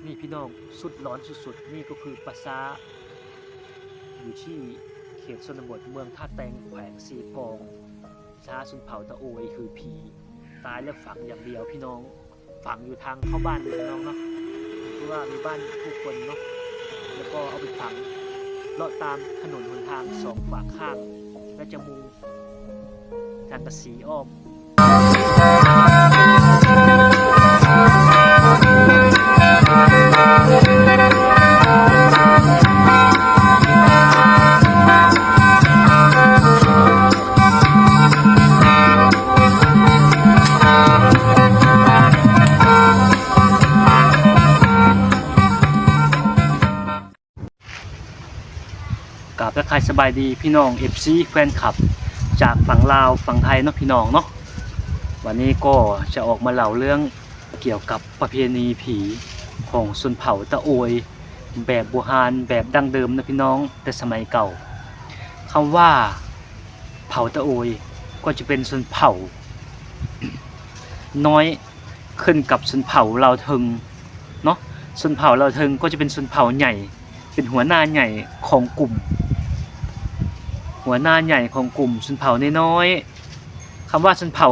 ນີ້ພີ່ນ້ອງ ສຸດຫຼອນສຸດໆ ນີ້ກໍຄືປ່າຊ້າ ຢູ່ທີ່ເຂດຊົນນະບົດເມືອງທ່າແຕງ ແຂວງເຊກອງ ຊາຊົນເຜົ່າຕະໂອຍຄືຜີ ຕາຍແລ້ວຝັງຢ່າງດຽວພີ່ນ້ອງ ຝັງຢູ່ທາງເຂົ້າບ້ານເລີຍພີ່ນ້ອງເນາະ ຄືວ່າມີບ້ານຜູ້ຄົນເນາະ ແລ້ວກໍເອົາໄປຝັງ ເລາະຕາມຖະໜົນຫົນທາງສອງຟາກຂ້າງ ແລະ ຈະມຸງ ສັງກະສີອ້ອມ. ກາບທັກທາຍສະບາຍດີພີ່ນ້ອງ ເອັຟຊີ ແຟນຄລັບ ຈາກຝັ່ງລາວຝັ່ງໄທເນາະພີ່ນ້ອງເນາະ. ວັນນີ້ກໍຈະອອກມາເລົ່າເລື່ອງກ່ຽວກັບປະເພນີຜີຂອງຊົນເຜົ່າຕະໂອຍ ແບບບູຮານ ແບບດັ້ງເດີມເນາະພີ່ນ້ອງ ແຕ່ສະໄໝເກົ່າ. ຄຳວ່າເຜົ່າຕະໂອຍ ກໍຈະເປັນຊົນເຜົ່ານ້ອຍ ຂຶ້ນກັບຊົນເຜົ່າລາວເທິງເນາະ. ຊົນເຜົ່າລາວເທິງກໍຈະເປັນຊົນເຜົ່າໃຫຍ່ ເປັນຫົວໜ້າໃຫຍ່ຂອງກຸ່ມ ຫົວໜ້າໃຫຍ່ຂອງກຸ່ມຊົນເຜົ່ານ້ອຍໆ. ຄຳວ່າຊົນເຜົ່າ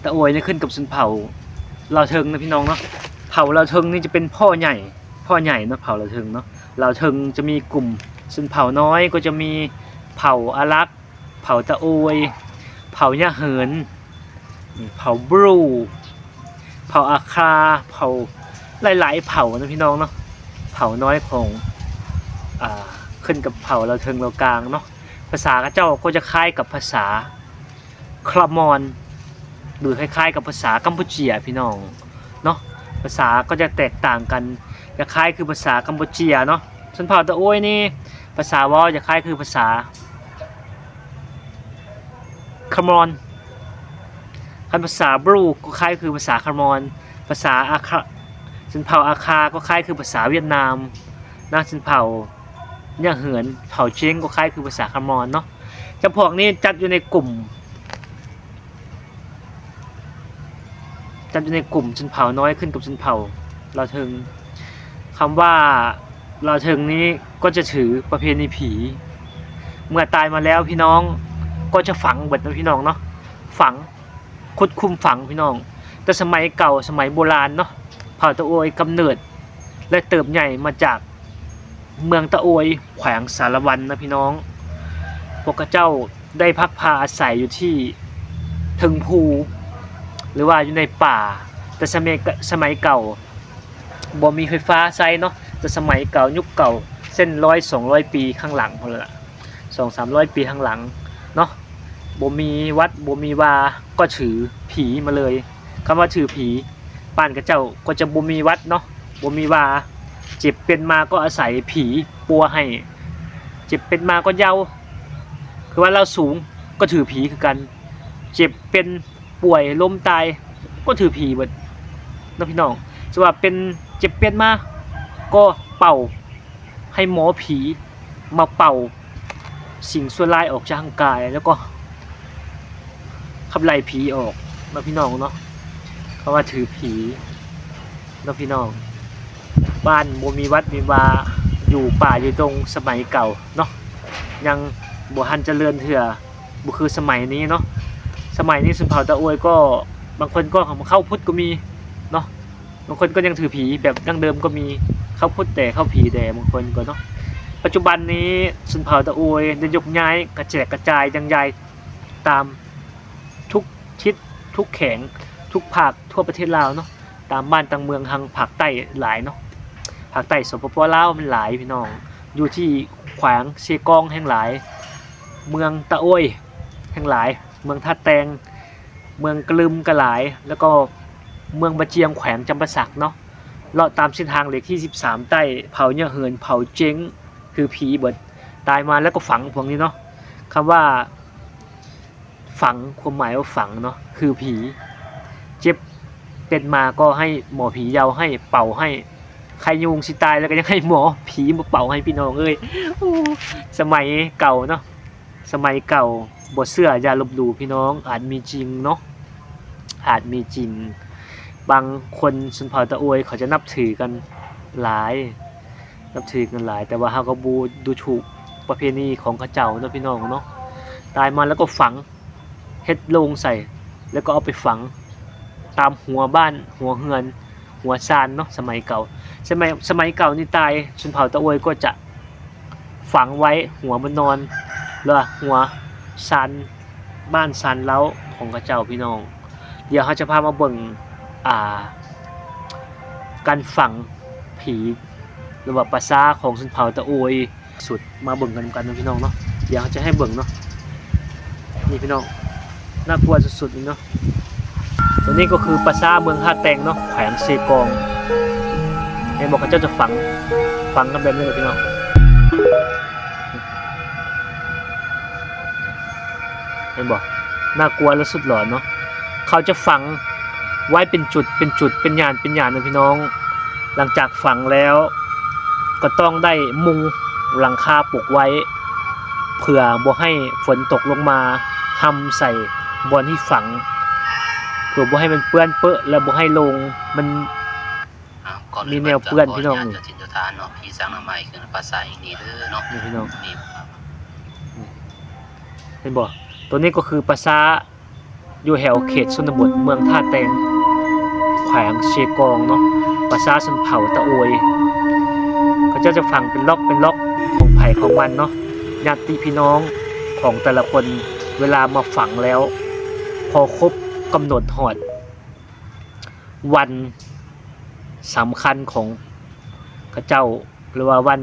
ຕະໂອຍນີ້ຂຶ້ນກັບຊົນເຜົ່າລາວເທິງນະພີ່ນ້ອງເນາະ. ເຜົ່າລາວເທິງນີ້ຈະເປັນພໍ່ໃຫຍ່ ພໍ່ໃຫຍ່ເນາະ ເຜົ່າລາວເທິງເນາະ. ລາວເທິງຈະມີກຸ່ມຊົນເຜົ່ານ້ອຍ ກໍຈະມີເຜົ່າອາລັກ ເຜົ່າຕະໂອຍ ເຜົ່າຍະເຫີນ ເຜົ່າບຣູ ເຜົ່າອາຄາ ເຜົ່າຫຼາຍໆເຜົ່ານະພີ່ນ້ອງເນາະ. ເຜົ່ານ້ອຍຂອງ ອາ ຂຶ້ນກັບເຜົ່າລາວເທິງລາວກາງເນາະ. ພາສາເຂົາເຈົ້າກໍຈະຄ້າຍກັບພາສາຄລະມອນ ຫຼື ຄ້າຍໆກັບພາສາກຳປູເຈຍພີ່ນ້ອງເນາະ. ພາສາກໍຈະແຕກຕ່າງກັນ ຈະຄ້າຍຄືພາສາກຳປູເຈຍເນາະ. ຊົນເຜົ່າຕະໂອຍນີ້ ພາສາເວົ້າຈະຄ້າຍຄືພາສາຄະມອນ, ຄັນພາສາບຣູກໍຄ້າຍຄືພາສາຄະມອນ, ພາສາອາຄາ, ຊົນເຜົ່າອາຄາກໍຄ້າຍຄືພາສາຫວຽດນາມນະ, ຊົນເຜົ່າຍະເຫີນ, ເຜົ່າເຈັງກໍຄ້າຍຄືພາສາຄະມອນເນາະ. ຈຳພວກນີ້ຈັດຢູ່ໃນກຸ່ມ ຈັດຢູ່ໃນກຸ່ມຊົນເຜົ່ານ້ອຍຂຶ້ນກັບຊົນເຜົ່າລາວເທິງ. ຄຳວ່າລາວເທິງນີ້ກໍຈະຖືປະເພນີຜີ ເມື່ອຕາຍມາແລ້ວພີ່ນ້ອງກໍຈະຝັງເບິດນະພີ່ນ້ອງເນາະ, ຝັງ ຂຸດຂຸມຝັງພີ່ນ້ອງ. ແຕ່ສະໄໝເກົ່າ ສະໄໝໂບລານເນາະ, ເຜົ່າຕະໂອຍກຳເນີດ ແລະ ເຕີບໃຫຍ່ມາຈາກເມືອງຕະໂອຍ ແຂວງສາລະວັນນະພີ່ນ້ອງ. ພວກເຂົາເຈົ້າໄດ້ພັກພາອາໄສຢູ່ທີ່ເທິງພູ ຫຼືວ່າຢູ່ໃນປ່າ. ແຕ່ສະໄໝ ສະໄໝເກົ່າບໍ່ມີໄຟຟ້າໃຊ້ເນາະ, ແຕ່ສະໄໝເກົ່າ ຍຸກເກົ່າ ເຊັ່ນ ຮ້ອຍສອງຮ້ອຍປີຂ້າງຫຼັງພຸ້ນລະ ສອງສາມຮ້ອຍປີຂ້າງຫຼັງເນາະ, ບໍ່ມີວັດ ບໍ່ມີວາ ກໍຖືຜີມາເລີຍ. ຄຳວ່າຖືຜີ ບ້ານເຂົາເຈົ້າກໍຈະບໍ່ມີວັດເນາະ, ບໍ່ມີວາ, ເຈັບເປັນມາກໍອາໄສຜີປົວໃຫ້, ເຈັບເປັນມາກໍເຍົາ, ຄືວ່າລາວສູງກໍຖືຜີຄືກັນ, ເຈັບເປັນປ່ວຍລົ້ມຕາຍກໍຖືຜີເບິດເນາະພີ່ນ້ອງ. ສະວ່າເປັນ ເຈັບເປັນມາກໍເປົ່າ ໃຫ້ໝໍຜີມາເປົ່າສິ່ງຊົ່ວຮ້າຍອອກຈາກຮ່າງກາຍ ແລ້ວກໍຂັບໄລ່ຜີອອກເນາະພີ່ນ້ອງເນາະ. ເພາະວ່າຖືຜີເນາະພີ່ນ້ອງ, ບ້ານບໍ່ມີວັດມີວາ, ຢູ່ປ່າຢູ່ດົງສະໄໝເກົ່າເນາະ, ຍັງບໍ່ທັນຈະເລີນເທື່ອ, ບໍ່ຄືສະໄໝນີ້ເນາະ. ສະໄໝນີ້ຊົນເຜົ່າຕະໂອຍກໍ ບາງຄົນກໍເຂົ້າພຸດກໍມີເນາະ. ບາງຄົນກໍຍັງຖືຜີແບບດັ້ງເດີມກໍມີ, ເຂົ້າພຸດແດ່ ເຂົ້າຜີແດ່ ບາງຄົນກໍເນາະ. ປັດຈຸບັນນີ້ຊົນເຜົ່າຕະໂອຍໄດ້ຍົກຍ້າຍກະແຈກກະຈາຍຢ່າງໃຫຍ່ຕາມທຸກທິດ ທຸກແຂວງ ທຸກພາກທົ່ວປະເທດລາວເນາະ, ຕາມບ້ານຕາມເມືອງທາງພາກໃຕ້ຫຼາຍເນາະ. ພາກໃຕ້ ສປປ ລາວ ມັນຫຼາຍພີ່ນ້ອງ, ຢູ່ທີ່ແຂວງເຊກອງແຮ່ງຫຼາຍ, ເມືອງຕະໂອຍແຮ່ງຫຼາຍ, ເມືອງທ່າແຕງ, ເມືອງກະລຶມກະຫຼາຍ, ແລ້ວກໍເມືອງບາຈຽມ ແຂວງຈຳປາສັກເນາະ. ເລາະຕາມເສັ້ນທາງເລກທີສິບສາມໃຕ້, ເຜົ່າຍະເຫີນ ເຜົ່າເຈັງ ຄືຜີເບິດ, ຕາຍມາແລ້ວກໍຝັງພວກນີ້ເນາະ. ຄຳວ່າຝັງ ຄວາມໝາຍວ່າຝັງເນາະ ຄືຜີ, ເຈັບເປັນມາກໍໃຫ້ໝໍຜີເຍົາໃຫ້ ເປົ່າໃຫ້, ໄຂ້ຍຸງຊິຕາຍແລ້ວກໍຍັງໃຫ້ໝໍຜີມາເປົ່າໃຫ້ ພີ່ນ້ອງເອີຍ. ໂອ້ ສະໄໝເກົ່າເນາະ. ສະໄໝເກົ່າ, ບໍ່ເຊື່ອຢ່າລົບຫຼູ່ພີ່ນ້ອງ, ອາດມີຈິງເນາະ, ອາດມີຈິງ. ບາງຄົນຊົນເຜົ່າຕາໂອຍເຂົາຈະນັບຖືກັນຫຼາຍ ນັບຖືກັນຫຼາຍ ແຕ່ວ່າເຮົາກໍບໍ່ດູຖູກປະເພນີຂອງເຂົາເຈົ້າເນາະ ພີ່ນ້ອງເນາະ. ຕາຍມາແລ້ວກໍຝັງ ເຮັດໂລງໃສ່ ແລ້ວກໍເອົາໄປຝັງຕາມຫົວບ້ານ ຫົວເຮືອນ ຫົວຊານເນາະ ສະໄໝເກົ່າ. ສະໄໝ ສະໄໝເກົ່ານີ້ຕາຍ ຊົນເຜົ່າຕາໂອຍກໍຈະຝັງໄວ້ຫົວບ່ອນນອນ ຫຼືວ່າຫົວຊານບ້ານຊານເລົ້າຂອງເຂົາເຈົ້າ ພີ່ນ້ອງ. ດຽວເຮົາຈະພາມາເບິ່ງ ອ່າ ການຝັງຜີ ຫຼືວ່າປ່າຊ້າຂອງຊົນເຜົ່າຕາໂອຍ ສຸດ ມາເບິ່ງກັນນຳກັນເນາະ ພີ່ນ້ອງເນາະ. ດຽວເຮົາຈະໃຫ້ເບິ່ງເນາະ ນີ້ ພີ່ນ້ອງ ໜ້າກົວສຸດໆ ນີ້ເນາະ. ຕົວນີ້ກໍຄືປ່າຊ້າເມືອງທ່າແຕງເນາະ ແຂວງເຊກອງ. ເຫັນບໍ່ ເຂົາເຈົ້າຈະຝັງ ຝັງກັນແບບນີ້ແຫຼະ ພີ່ນ້ອງ. ເຫັນບໍ່ ໜ້າກົວ ແລະ ສຸດຫຼອນເນາະ. ເຂົາຈະຝັງໄວ້ເປັນຈຸດ ເປັນຈຸດ ເປັນຫຍານ ເປັນຫຍານເນາະ ພີ່ນ້ອງ. ຫຼັງຈາກຝັງແລ້ວ ກໍຕ້ອງໄດ້ມຸງຫຼັງຄາປົກໄວ້ ເພື່ອບໍ່ໃຫ້ຝົນຕົກລົງມາຮ່ຳໃສ່ບ່ອນທີ່ຝັງ ເພື່ອບໍ່ໃຫ້ມັນເປື້ອນເປິ ແລະ ບໍ່ໃຫ້ໂລງມັນ ມີແນວເປື້ອນ ພີ່ນ້ອງ. ນີ້ ເຈົ້າຖິ່ນເຈົ້າຖານເນາະ ຜີສາງໜໍ່ໄມ້ ຄືພາສາອີ່ນີ້ເດີເນາະ ນີ້ ພີ່ນ້ອງ ນີ້ ເຫັນບໍ່? ຕົວນີ້ກໍຄືປ່າຊ້າຢູ່ແຖວເຂດຊົນນະບົດເມືອງທ່າແຕງ ແຂວງເຊກອງເນາະ ປ່າຊ້າຊົນເຜົ່າຕາໂອຍ. ເຂົາເຈົ້າຈະຝັງເປັນລັອກເປັນລັອກຂອງໃຜຂອງມັນເນາະ ຍາດຕິພີ່ນ້ອງຂອງແຕ່ລະຄົນ ເວລາມາຝັງແລ້ວ ພໍຄົບກຳນົດຮອດ ວັນສຳຄັນຂອງເຂົາເຈົ້າ ຫຼືວ່າວັນ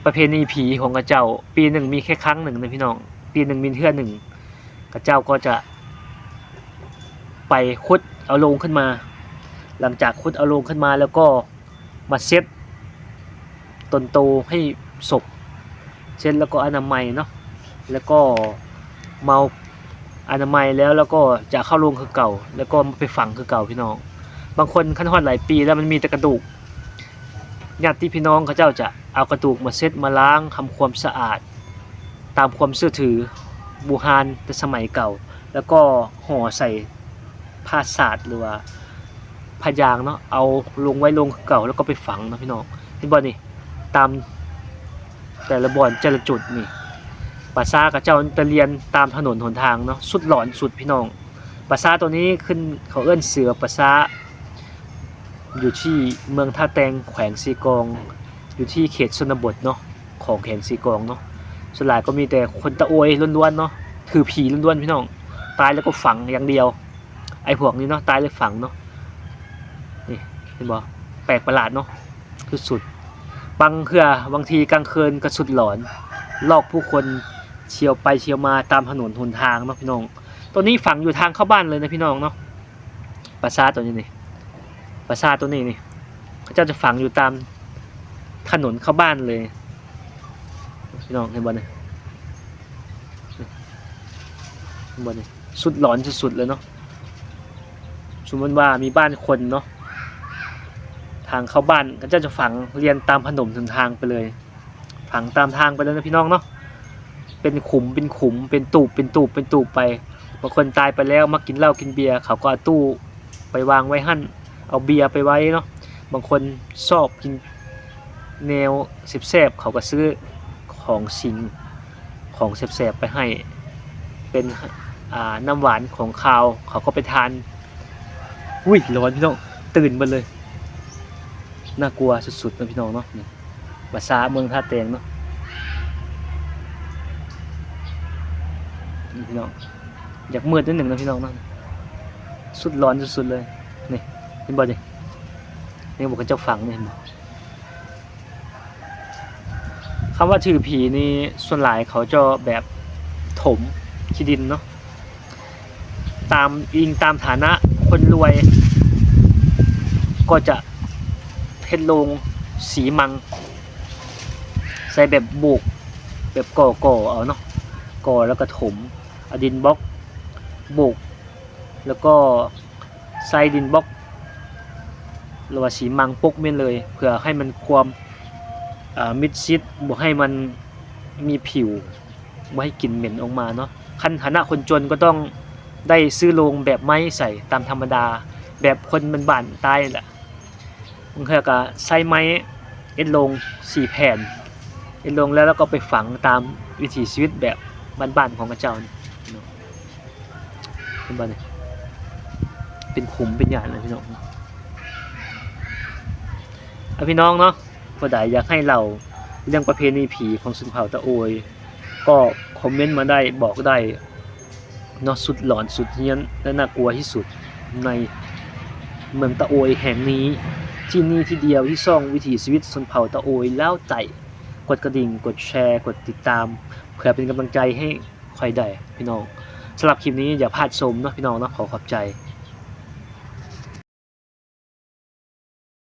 ປະເພນີຜີຂອງເຂົາເຈົ້າ ປີໜຶ່ງມີແຄ່ຄັ້ງໜຶ່ງນະພີ່ນ້ອງ ປີໜຶ່ງມີເທື່ອໜຶ່ງ ເຂົາເຈົ້າກໍຈະໄປຂຸດເອົາໂລງຂຶ້ນມາ. ຫຼັງຈາກຂຸດເອົາໂລງຂຶ້ນມາແລ້ວກໍ ມາເຊັດຕົນໂຕໃຫ້ສົບ ເຊັດແລ້ວກໍອະນາໄມເນາະ ແລ້ວກໍເມົາອະນາໄມແລ້ວ ແລ້ວກໍຈະເຂົ້າໂລງຄືເກົ່າ ແລ້ວກໍໄປຝັງຄືເກົ່າ ພີ່ນ້ອງ. ບາງຄົນຄັນຮອດຫຼາຍປີແລ້ວມັນມີແຕ່ກະດູກ ຍາດຕິພີ່ນ້ອງເຂົາເຈົ້າຈະເອົາກະດູກມາເຊັດມາລ້າງທຳຄວາມສະອາດ ຕາມຄວາມເຊື່ອຖືບູຮານແຕ່ສະໄໝເກົ່າ ແລ້ວກໍຫໍ່ໃສ່ຜ້າສາດ ຫຼືວ່າຜ້າຢາງເນາະ ເອົາລົງໄວ້ໂລງຄືເກົ່າ ແລ້ວກໍໄປຝັງເນາະ ພີ່ນ້ອງ. ເຫັນບໍ່ນີ້ ຕາມແຕ່ລະບ່ອນແຕ່ລະຈຸດນີ້ ປ່າຊ້າເຂົາເຈົ້າຈະລຽນຕາມຖະໜົນຫົນທາງເນາະ ສຸດຫຼອນສຸດ ພີ່ນ້ອງ. ປ່າຊ້າຕົວນີ້ຂຶ້ນ ເຂົາເອີ້ນຊື່ວ່າປ່າຊ້າ ຢູ່ທີ່ເມືອງທ່າແຕງ ແຂວງເຊກອງ ຢູ່ທີ່ເຂດຊົນນະບົດເນາະ ຂອງແຂວງເຊກອງເນາະ. ສ່ວນຫຼາຍກໍມີແຕ່ຄົນຕາໂອຍລ້ວນໆເນາະ ຖືຜີລ້ວນໆ ພີ່ນ້ອງ. ຕາຍແລ້ວກໍຝັງຢ່າງດຽວ ໄອ້ພວກນີ້ເນາະ ຕາຍແລ້ວຝັງເນາະ. ນີ້ ເຫັນບໍ່ ແປກປະຫຼາດເນາະ ສຸດໆ. ບາງເທື່ອ ບາງທີກາງຄືນກໍສຸດຫຼອນ ຫຼອກຜູ້ຄົນທ່ຽວໄປທ່ຽວມາຕາມຖະໜົນຫົນທາງເນາະ ພີ່ນ້ອງ. ຕົວນີ້ຝັງຢູ່ທາງເຂົ້າບ້ານເລີຍນະ ພີ່ນ້ອງເນາະ. ປ່າຊ້າຕົວນີ້ນີ້ ປ່າຊ້າຕົວນີ້ນີ້ ເຂົາເຈົ້າຈະຝັງຢູ່ຕາມຖະໜົນເຂົ້າບ້ານເລີຍ ພີ່ນ້ອງເຫັນບໍ່ນີ້ ເຫັນບໍ່ນີ້ ສຸດຫຼອນສຸດໆເລີຍເນາະ. ສົມມຸດວ່າມີບ້ານຄົນເນາະ ທາງເຂົ້າບ້ານ ເຂົາເຈົ້າຈະຝັງລຽນຕາມຖະໜົນຫົນທາງໄປເລີຍ. ຝັງຕາມທາງໄປເລີຍນະ ພີ່ນ້ອງເນາະ ເປັນຂຸມເປັນຂຸມ ເປັນຕູບເປັນຕູບເປັນຕູບໄປ. ບາງຄົນຕາຍໄປແລ້ວມັກກິນເຫຼົ້າກິນເບຍ ເຂົາກໍເອົາຕູ້ໄປວາງໄວ້ຫັ້ນ ເອົາເບຍໄປໄວ້ເນາະ. ບາງຄົນຊອບກິນແນວແຊບໆ ເຂົາກໍຊື້ຂອງສິງ ຂອງແຊບໆໄປໃຫ້ ເປັນ ອ່າ ນ້ຳຫວານຂອງຄາວ ເຂົາກໍໄປທານ. ອຸ້ຍ ຮ້ອນ ພີ່ນ້ອງ ຕື່ນເບິດເລີຍ ໜ້າກົວສຸດໆເນາະ ພີ່ນ້ອງເນາະ. ນີ້ ພາສາເມືອງທ່າແຕງເນາະ ນີ້ ພີ່ນ້ອງ ຢາກມືດໜ້ອຍໜຶ່ງເນາະ ພີ່ນ້ອງເນາະ. ສຸດຫຼອນສຸດໆເລີຍ ນີ້ ເຫັນບໍ່ນີ້ ນີ້ ພວກເຂົາເຈົ້າຝັງນີ້ ເຫັນບໍ່? ຄຳວ່າຖືຜີນີ້ ສ່ວນຫຼາຍເຂົາຈະແບບຖົມຂີ້ດິນເນາະ ຕາມ ອີງຕາມຖານະ. ຄົນລວຍກໍຈະເຮັດໂລງຊີມັງ ໃສ່ແບບໂບກ ແບບກໍ່ໆເອົາເນາະ ກໍ່ແລ້ວກໍຖົມ ເອົາດິນບລັອກໂບກ ແລ້ວກໍ ໃສ່ດິນບລັອກ ຫຼືວ່າຊີມັງປົກແມ່ນເລີຍ ເພື່ອໃຫ້ມັນຄວາມ ເອີ ມິດຊິດ ບໍ່ໃຫ້ມັນມີຜິວ ບໍ່ໃຫ້ກິ່ນເໝັນອອກມາເນາະ. ຄັນຖານະຄົນຈົນກໍຕ້ອງໄດ້ຊື້ໂລງແບບໄມ້ໃສ່ຕາມທຳມະດາ ແບບຄົນບ້ານໆຕາຍນັ້ນແຫຼະ. ບາງເທື່ອກໍໃຊ້ໄມ້ເອັດໂລງສີ່ແຜ່ນ ເອັດໂລງແລ້ວ ແລ້ວກໍໄປຝັງຕາມວິຖີຊີວິດແບບບ້ານໆຂອງເຂົາເຈົ້ານີ້ເນາະ. ເຫັນບໍ່ນີ້? ເປັນຂຸມເປັນຫຍັງນະພີ່ນ້ອງ. ເອົາ ພີ່ນ້ອງເນາະ ຜູ້ໃດຢາກໃຫ້ເລົ່າເລື່ອງປະເພນີຜີຂອງຊົນເຜົ່າຕາໂອຍ ກໍຄອມເມັນມາໄດ້ ບອກໄດ້ເນາະ. ສຸດຫຼອນ ສຸດຮຽນ ແລະ ໜ້າກົວທີ່ສຸດໃນເມືອງຕາໂອຍແຫ່ງນີ້ ທີ່ນີ້ທີ່ດຽວ ທີ່ຊ່ອງວິຖີຊີວິດຊົນເຜົ່າຕາໂອຍລາວໃຕ້. ກົດກະດິ່ງ ກົດແຊ ກົດຕິດຕາມ ເພື່ອເປັນກຳລັງໃຈໃຫ້ຂ້ອຍໄດ້ ພີ່ນ້ອງ. ສຳລັບຄລິບນີ້ຢ່າພາດຊົມເນາະ ພີ່ນ້ອງເນາະ. ຂໍຂອບໃຈ.